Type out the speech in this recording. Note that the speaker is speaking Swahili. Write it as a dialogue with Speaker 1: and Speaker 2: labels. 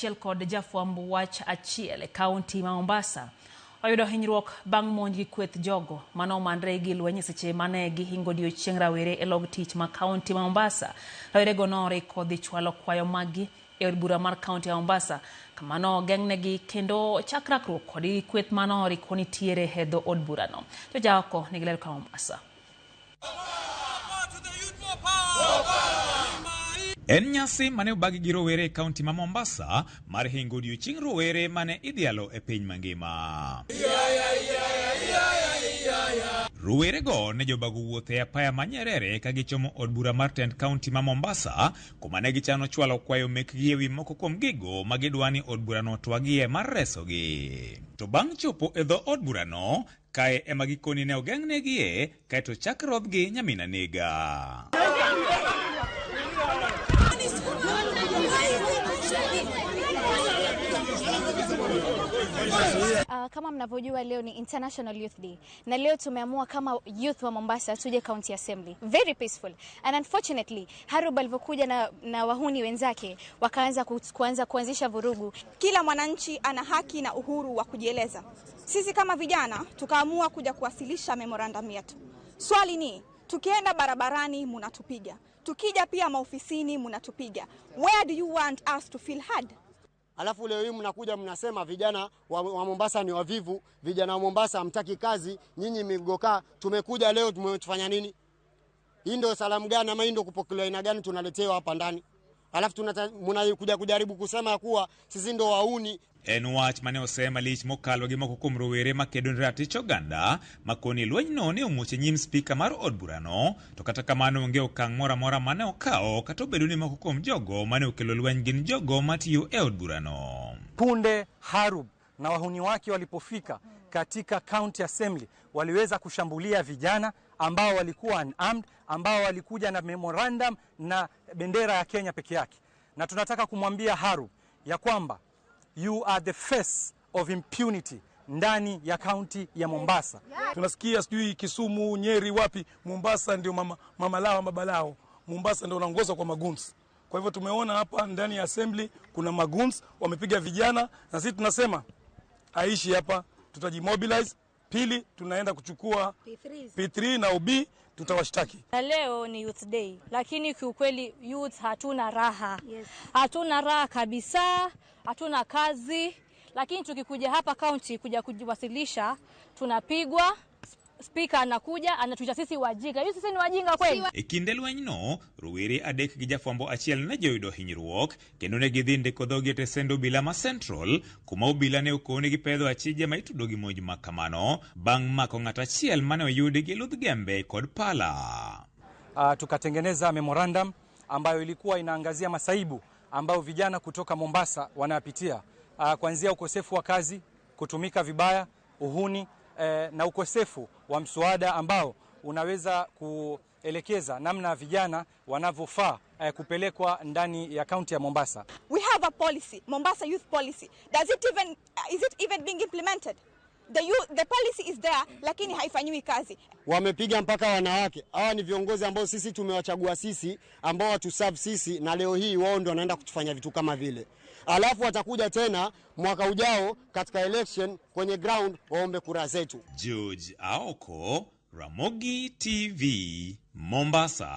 Speaker 1: Kaachiel kod jafwamb wach achiel e kaunti ma Mombasa oyudo hinyruok bang' monj gi kweth jogo mane omanre gi lweny e seche mane gihingo odiochieng' rawere e log tich ma kaunti ma Mombasa. Rawerego noriko dhi chwalo kwayo maggi e od bura mar kaunti ya Mombasa kama nogeng'negi kendo chak rakruok kodgi gi kweth mane oriko nitiere e dho od burano. Jojaoko nigi ler ka Mombasa.
Speaker 2: En nyasi mane obagi gi rowere e kaunti ma Mombasa mar hingo odiochieng' rowere mane idhialo e piny mangima. Rowerego ne jobago wuoth e apaya ma Nyerere ka gichomo od bura mar tend kaunti ma Mombasa kuma ne gichano chwalo kwayo mekgi ewi moko kuom gigo ma gidwa ni od burano otwagie mar resogi. To bang' chopo e dho od burano, kae ema gikoni ne ogeng'negie kaeto chak rodhgi nyamina nega.
Speaker 3: Kama mnavyojua leo ni International Youth Day na leo tumeamua kama youth wa Mombasa tuje County Assembly. Very peaceful. And unfortunately, Harub alivyokuja na wahuni wenzake wakaanza kuanza kuanzisha vurugu.
Speaker 4: Kila mwananchi ana haki na uhuru wa kujieleza. Sisi kama vijana tukaamua kuja kuwasilisha memorandum yetu. Swali ni, tukienda barabarani munatupiga, tukija pia maofisini munatupiga. Where do you want us to feel heard?
Speaker 5: Alafu leo hii mnakuja mnasema vijana wa Mombasa ni wavivu, vijana wa Mombasa hamtaki kazi, nyinyi migoka. Tumekuja leo tumetufanya nini? Hii ndio salamu gani ama hii ndio kupokelewa aina gani tunaletewa hapa ndani? Alafu mnakuja kujaribu kusema kuwa sisi ndio wauni.
Speaker 2: En wach mane osema lich mokalo gi moko kuom rowere makedo ne ratich oganda makoni lwenyno ne omuoch e nyim spika mar od burano, to kata kamano onge okang' moro amora mane okawo kata obedo ni moko kuom jogo mane okelo lweny gin jogo matiyo e od burano.
Speaker 6: Punde Harub na wahuni wake walipofika katika County Assembly waliweza kushambulia vijana ambao walikuwa unarmed, ambao walikuja na memorandum na bendera ya Kenya peke yake. Na tunataka kumwambia Harub ya kwamba you are the face of impunity ndani ya kaunti ya Mombasa.
Speaker 7: Tunasikia sijui Kisumu, Nyeri, wapi, Mombasa ndio mama lao baba lao. Mombasa ndio wanaongoza kwa maguns. Kwa hivyo tumeona hapa ndani ya assembly kuna maguns wamepiga vijana, na sisi tunasema aishi hapa, tutajimobilize. Pili, tunaenda kuchukua P3 na OB, tutawashtaki.
Speaker 8: Na leo ni Youth Day, lakini kiukweli youth hatuna raha. Yes. Hatuna raha kabisa, hatuna kazi, lakini tukikuja hapa county kuja kujiwasilisha tunapigwa. Speaker anakuja anatuita sisi wajinga. Hiyo sisi ni wajinga kweli?
Speaker 2: E kinde lwenyno, rowere adek gi jafwambo achiel ne joyudo hinyruok kendo ne gidhi ndiko dhogi e tesend obila ma Central kuma obila ne okone gi pedho achije ma itudo gi monj ma kamano bang' mako ng'at achiel mane oyudi gi ludh gembe kod pala.
Speaker 6: Tukatengeneza memorandum ambayo ilikuwa inaangazia masaibu ambayo vijana kutoka Mombasa wanapitia, kuanzia ukosefu wa kazi, kutumika vibaya, uhuni, na ukosefu wa mswada ambao unaweza kuelekeza namna vijana wanavyofaa kupelekwa ndani ya kaunti ya Mombasa.
Speaker 4: We have a policy, Mombasa Youth Policy. Is it even being implemented? The policy is there, lakini haifanyiwi kazi.
Speaker 5: Wamepiga mpaka wanawake. Hawa ni viongozi ambao sisi tumewachagua sisi, ambao watuserve sisi, na leo hii wao ndio wanaenda kutufanya vitu kama vile. Alafu watakuja tena mwaka ujao katika election kwenye ground waombe kura zetu.
Speaker 2: George Aoko, Ramogi TV, Mombasa.